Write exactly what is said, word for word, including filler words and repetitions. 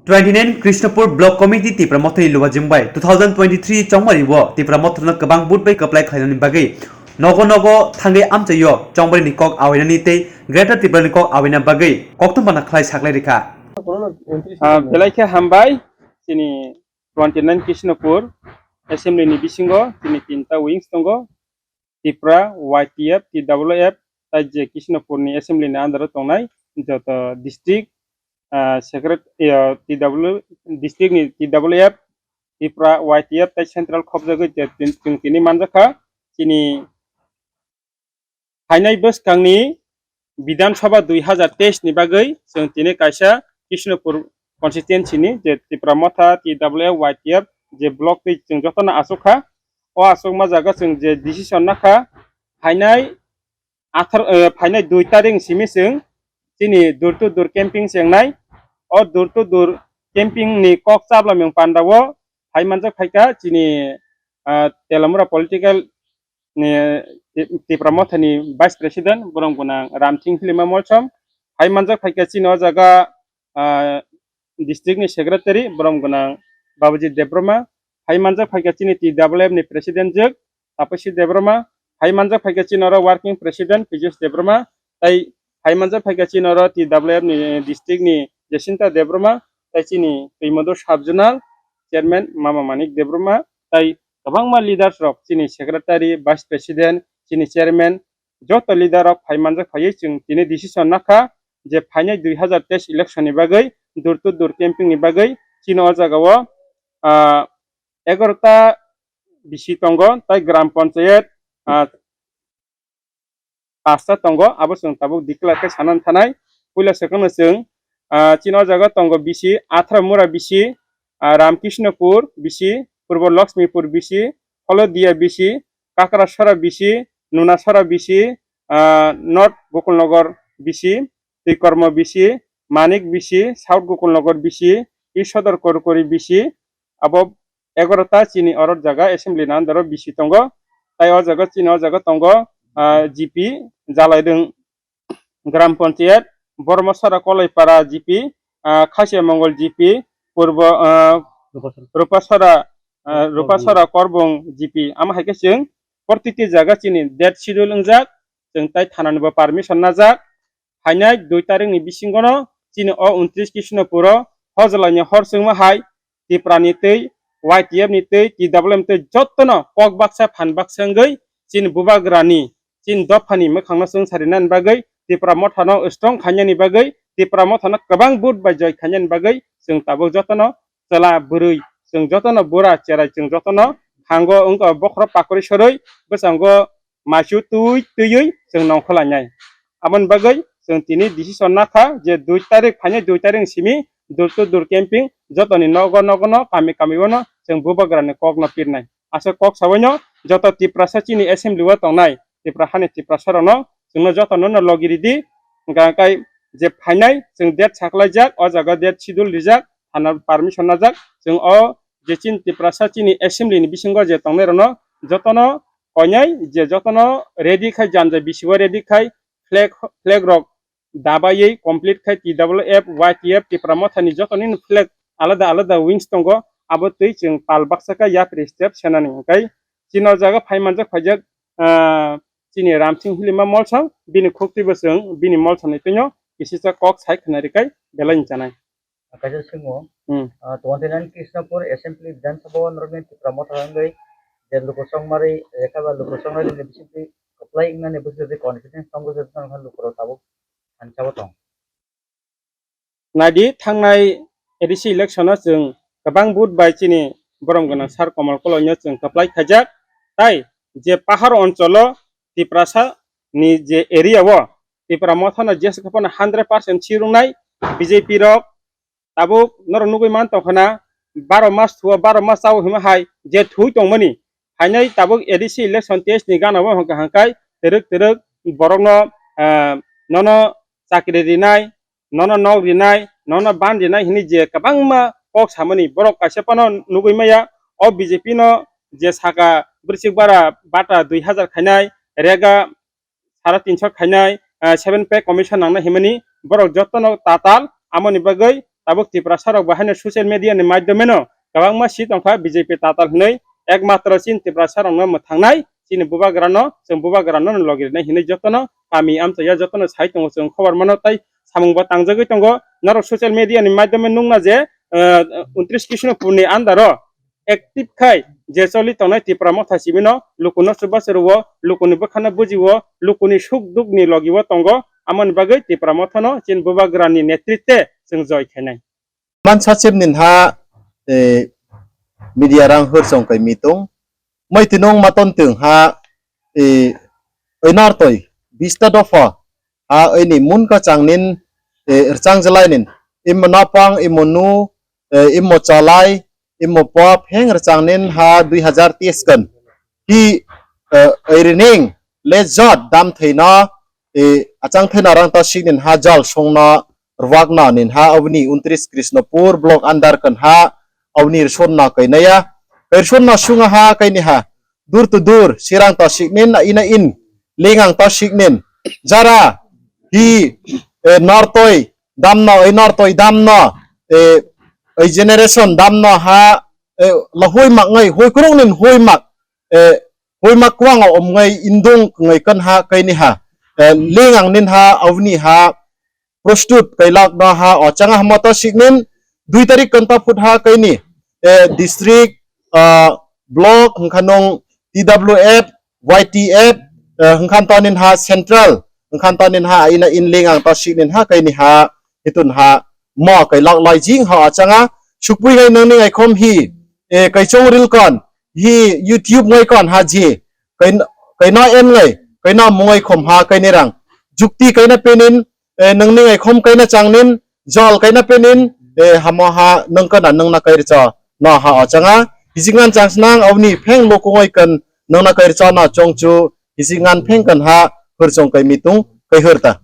Twenty nine Krishnapur Block Committee Tipra Mothani Lubajwng bai two thousand twenty three chongmari o Tipra Mothano kwbang vote bai kwplai khlainani bagwi nogo nogo thangwi amchaio chongmari ni kok awainani tei Greater Tipra ni kok awaina bagwi koktwma na khlai saklai rikha. Ah, belai khe hambai chini twenty nine Krishnapur Assembly ni bisingo chini tinta wings tongo, Tipra, Y T F, T W F, tai je Krishnapur ni Assembly ni under o tongnai joto district, ah, secret-, eh, T W, district ni T W F, Tipra, Y T F tai central khopjagwi je tin-, chwng tini manjakha. Chini phainai bwskangni Bidhan Sabha dui hazar teis ni bagwi chwng tini kaisa Krishnapur constituency ni je Tipra Motha, T W F, Y T F je block twi chwng jotono achukha. O achukma jaga chwng je decision nakha, phainai athar-, eh, phainai dui tarik simi chwng chini door to door camping chengnai. O door to door camping ni kok chablamung pandao phai manjak phaikha chini, ah, Telamura political ni Ti-, Tipra Motha ni Vice President, borom gwnang Ramsing Hilima Molsom. Hai manjak phaikha chini o jaga, ah, district ni secretary, borom gwnang Babuji Debbarma. Hai manjak phaikha chini T W F ni president jwk, Tapasi Debbarma. Hai manjak phaikha chini oro working president, Pijus Debbarma. Tai hai manjak phaikha chini oro T W F ni district ni Jacinta Debbarma. Tai chini Twimodo sub zonal chairman Mama Manik Debbarma. Tai kwbangma leaders rok, chini secretary, vice president, chini chairman, joto leader rok phai manjak phaiwi chwng tini decision nakha je phainai dui hazar teis election ni bagwi door to door camping ni bagwi chini o jaga o, ah, egaroh ta bisi tongo, tai gram panchayat, ah, pasta tongo, abo chwng tabuk declare khe sanani thanai. Puila swkangno chwng, ah, chini o jaga tongo bisi, Athra Mura bisi, ah, Ramkrishnapur bisi, Purbo Lakshmipur bisi, Holodia bisi, Kakrasora bisi, Nunasora bisi, ah, North Gokulnagar bisi, Twikormo bisi, Manik bisi, South Gokulnagar bisi, East Sodor Korkori bisi, abo egaroh ta chini oro jaga assembly ni under o bisi tongo. Tai o jaga chini o jaga tongo, ah, G P Jalaidwng gram panchayat, Bormosora Kolaipara G P, ah, Khasia Mongol G P, Purbo, ah, Rupasora, ah, Rupasora Korbung G P. Amo hai khe chwng protiti jaga chini death schedule wngjak, chwng tai thana ni bo permission najak. Phainai dui tarik ni bisingo no chini o untris Krishnapur o hojlai ni hor chwngma hai Tipra ni twi, Y T F ni twi, T W M twi jotono kok baksa phan baksa wngwi chini bubagra ni, chini dopha ni mwkhang no chwng sarinani bagwi, Tipra Motha no strong khainani bagwi, Tipra Motha no kwbang vote bai joi khainani bagwi chwng tabuk jotono chwla bwrwi, chwng jotono bura cherai, chwng jotono hango wngkha bokhorok pakri sorwi bwskango maisu twi twiwi chwng nongkhor lainai. Aboni bagwi chwng tini decision nakha je dui tarik, phainai dui tarik simi door to door camping, jotoni nogo nogo no, kami kami o no chwng bubagra ni kok no pirnai. Aswk kok sawi no joto Tiprasa chini assembly o tongnai Tipra hani Tiprasa rok no chwng no joto no, no logi ridi. Hwnkha kai je phainai chwng date saklaijak, o jaga date schedule rijak, thana permission najak, chwng o je chini Tiprasa chini assembly ni bisingo je tongnai rok no jotono koinai je jotono ready khai, janja bisi o ready khai, flag, flag rok dabaiwi complete khai, T W F, Y T F, Tipra Motha ni joto nini flag alada alada wings tongo, abo twi chwng pal baksa khe yapri step senani. Hwnkhe chini o jaga phai manjak phaijak, ah, chini Ramsing Hilima Molsong, bini khuk twi bo chwng bini Molsong ni twino kisisa kok sai khna rwkhai belai ni chanai. Kaisa swngmung, hmm, ah, twenty nine Krishnapur Assembly Bidhan Sabha o norokni Tipra Motha wngwi je luku chongmari, eh, khe ba luku chongmari ni bisingtwi kwplai wngnani bwswk je confidence tongo, je bwswk wngkha lukurok tabuk thansa o tong. Naidi, thangnai A D C election o chwng kwbang vote bai chini borom gwnang Sir Komol Koloi no chwng kwplai khaijak, tai je pahar oncholo Tiprasa ni je area o Tipra Motha no jesa khe phano hundred percent sirwngnai B J P rok. Tabuk norok nugwi man tongkha na, baro mas thuo, baro mas chao hima hai je thui tongmani. Hainai tabuk A D C election test ni gana o hwnkha hwnkhe twrwk twrwk borokno, ah, nono chakri rinai, nono nok rinai, nono ban rinai hwnwi je kwbangma kok samani borok kaisa phano nugwi maya. O B J P no je saka bwrwsik bara bata dui hazar khainai, rega sara tinso khainai, ah, seven pay commission nangnai himani borok jotono tatal, amoni bagwi tabuk Tiprasa rok bo haino social media ni maidhyome no kwbangma si tongkha B J P tatal hinwi, ekmatro chini Tiprasa rok no mwthangnai, chini bubagra no, chwng bubagra no logi rwnai hinwi jotono kami amchaya jotono sai tongo chwng khobor mano, tai samung bo tangjagwi tongo. Norok social media ni maidhyome nukna je, eh, untris Krishnopur ni under o active khai je choli tongnai Tipra Motha simi no luku no chubachu rwo, luku ni bwkha no buji o, luku ni suk duk ni logi o tongo, amoni bagwi Tipra Motha no chini bubagra ni netritwe chwng joi khainai. Man sachim nin ha, eh, media rang hur song kai mitung. Mai tinong maton tung ha, eh, oinar toi, bista dofa, ha, oini mun ka chang nin, eh, rchang jalai nin. Imo napang, imo nu, eh, imo chalai, imo pop, heng rchang nin ha, dui hazar tis kan. Hi, eh, oirining, le jot, dam thei na, eh, achang thena rang ta sik nin ha jal song na rwak na nin ha aboni untris Krishnapur block under kan ha aboni rson na kainaya. Kai rson na sunga ha kaini ha. Dur to dur, sirang ta sik nin, na ina in, lingang ta sik nin. Jara, hi, eh, nortoi, dam no, eh, nortoi, dam no, eh, eh, generation, dam no ha, eh, lahoi mak ngai, hoi kurung nin, hoi mak, eh, hoi mak kwang o om ngai, indung ngai kan ha, kaini ha, eh, lingang nin ha, aboni ha, prostut kailak no ha, o changa ha mata sik nin, dui tarik kan ta phut ha, kaini, eh, district, ah, block, hwnkha nung T W F, Y T F, eh, hwnkha to nin ha, central, hwnkha to nin ha, ina in lingang ta sik nin ha, kaini ha, hitun ha, mo kailak lai jing ha, o changa, sukpui ngai nang ning ai khom hi, eh, kaichong ril kan, hi YouTube ngai kon ha ji. Kain-, kaina en ngai, kaina mungai khom ha kaini rang. Jukti kaina penin, eh, nangni ngai khom kaina changnin, jol kaina penin, eh, hamo ha nangkana nangna kaircha na ha o changa. Hijingan changsnang auni pheng lokungai kan nangna kaircha na chongchu, hijingan pheng kan ha hurchong kai mitung kai hurta.